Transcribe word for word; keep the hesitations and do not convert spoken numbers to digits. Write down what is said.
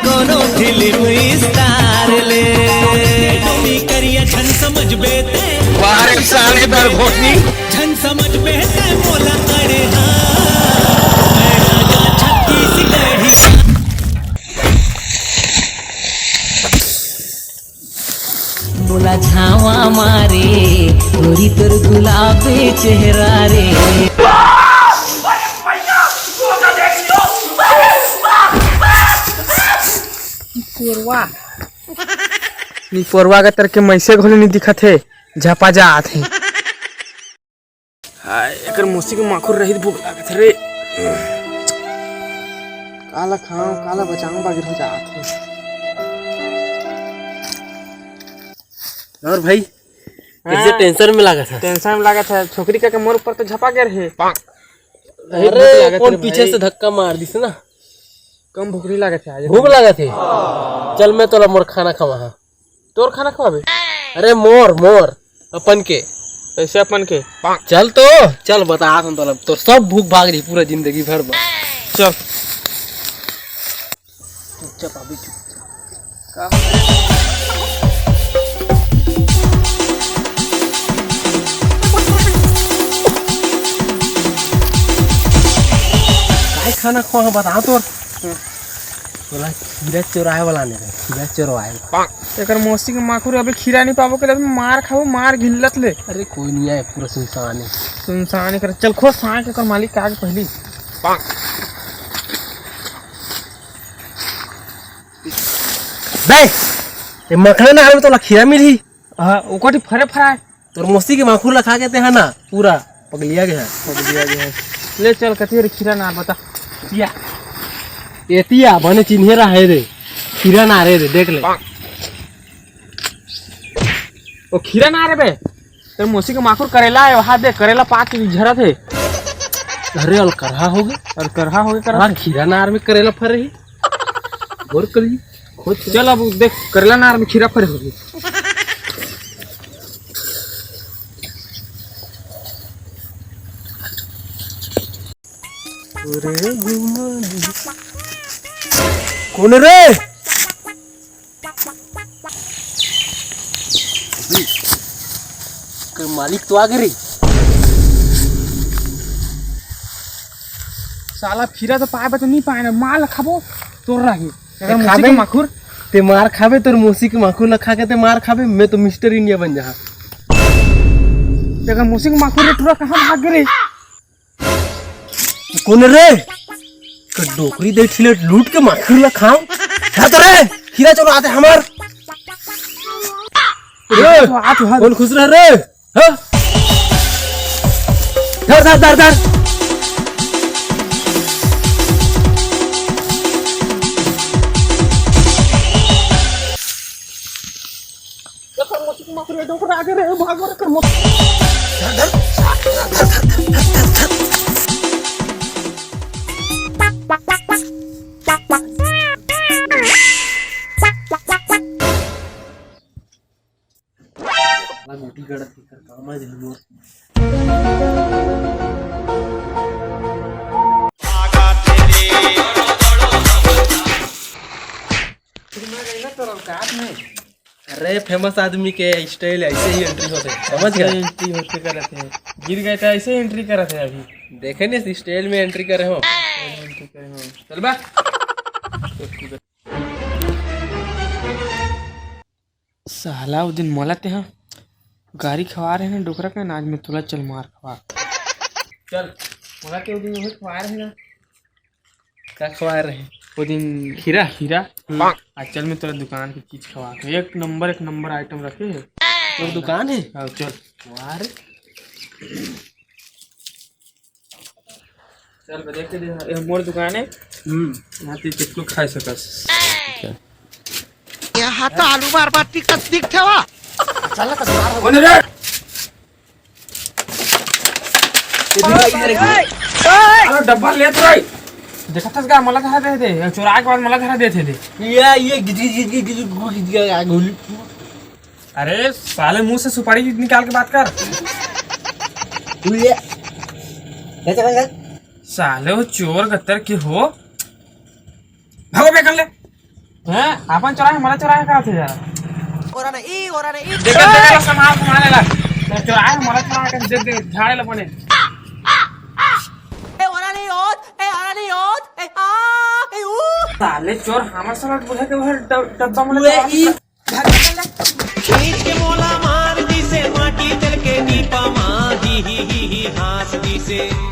कोनो film star ले। Tony करिया झन समझबे ते। वाह रे साले दर घोटनी। झन समझबे ते मोला अरे हाँ। मैं राजा छत्तीसगढ़ी। बोला झावा मारे, गोरी तोर गुलाबी चेहरा रे। निपोरवा। निपोरवा के तर के मैसे घोले नहीं दिखत हे, झपा जात हे। हाय, एकर मौसी के माखुर रहित भूख लागत हे रे। काला खाऊं, काला बचाऊं, बागिर हो जात हे। और भाई, कैसे हाँ। टेंशन में लागत हे? टेंशन में लागत हे, छोकरी का के मोर ऊपर तो झपा गे रहे। अरे, भूख लागत कौन रे पीछे भाई। से धक्का मार दिस ना? कम भूख नहीं लागत हे आज। भूख लागत हे? चल, मैं तोला मोर खाना खवा। तोर खाना खवाबे? अरे मोर, मोर, अपन के। कैसे अपन के? चल तो, चल बता हम तोला, तोर सब भूख भाग रही पूरा जिंदगी भर में। चल। चुपचाप अभी चुपचाप। का? काय खाना खवा बता तोर। तोला खीरा चोराए वाला नहीं रहे, खीरा चोरवाए वाला। एकर मौसी के माखुर अबे खीरा नहीं पाबो के, अबे मार खाबो, मार घिल्लत ले। अरे कोई नहीं आए, पूरा सुनसान है। सुनसान है कर, चल खोज सांग के कर मालिक का आगे पहली। बे, ये मखना ना आवे तो ला खीरा मिली। हाँ, ओकटी फरे फराए। तोर मौसी के माखुर ला खा के ते हा ना पूरा पगलिया गे हा। पगलिया गे हा। ले चल, कती रे खीरा ना बता। या। एतिया बने चिन्हे रहे रे। खीरा ना रे रे, देख ले। ओ खीरा ना रे बे। तोर मौसी के माखुर करेला है, वहाँ देख करेला पाक के झरत है। अरे अलकरहा हो गे। अलकरहा हो गे कर। हाँ, खीरा नार में करेला फरे ही। गौर कर ली। खोज। चल अब देख, करेला नार में खीरा फरे होही। कौन रे? कर मालिक तो आ गे रे। साला खीरा तो पाए बा तो नहीं पाए ना, माल खाबो तोर रही। अगर ए, मौसी खाबे? के माखुर। ते मार खाबे, तोर मौसी के माखुर ला खा के ते मार खाबे, मैं तो मिस्टर इंडिया बन जा। अगर मौसी के माखुर रे टुरा कहाँ भाग गे रे? कौन रे? का डोकरी दे ठिले लूट के माखुर ला खाओ। जा तो रे, खीरा चलो आते हमार। रे, तो आ तो हर। कौन खुश रह रे? हाँ? धर, धर, धर, धर। अरे फेमस आदमी के स्टाइल ऐसे ही एंट्री होथे, समझ गए? एंट्री होथे करत हे, गिर गए तो ऐसे ही एंट्री करत हे। अभी देखे नहीं स्टाइल में एंट्री करे हो। एंट्री करे हो। चल बा। साला वो दिन मोला तेहा गारी खवा रहे ना डोकरा के, आज मैं तोला चल मार खवा। चल, मोला के वो दिन वही खवा रहे ना। का खवा रहे? वो दिन खीरा? खीरा। हम्म। आज चल मैं तोला दुकान की चीज खवा के, एक नंबर, एक नंबर आइटम रखे है। तो दुकान है? हाँ, चल। वाह रे। चल बे, देख के दे, ये मोर दुकान है। हम्म। यहाँ ते कितनो खाए सकस। यहाँ तो आलू मार बाटी कस दिख थेवा। चल ना, कस मार। कौन है रे? ये भी लगी है रे। अरे डब्बा ले तो रे। देखा था इसका मला धरा दे दे, चुरा के बाद मला धरा दे थे दे। ये, ये गिजी, गिजी, गिजी, गिजी, गिजी, गिजी, गिजी। अरे साले, मुंह से सुपारी निकाल के बात कर। तू ये, ले चल, चल। साले, वो चोर गत्तर के हो। भागो बे, कर ले। हैं? अपन चोराए, मोला चोराए का थे यार? ओरा नहीं, ओरा नहीं। देख, देख, देख, संभाल, संभाल ला। तो चोराए, मोला चोराए का, देख, देख, झाड़े ला बने। ए, ओरा नहीं होत, ए, ओरा नहीं होत, ए, आ, ए, ऊ। साले चोर हमर साला बूढ़ा के घर डब-, डब्बा में लगा। खींच के मोला मार दिसे, माटी तेल के दीपा मा, ही, ही, ही, ही, हाँस दिसे।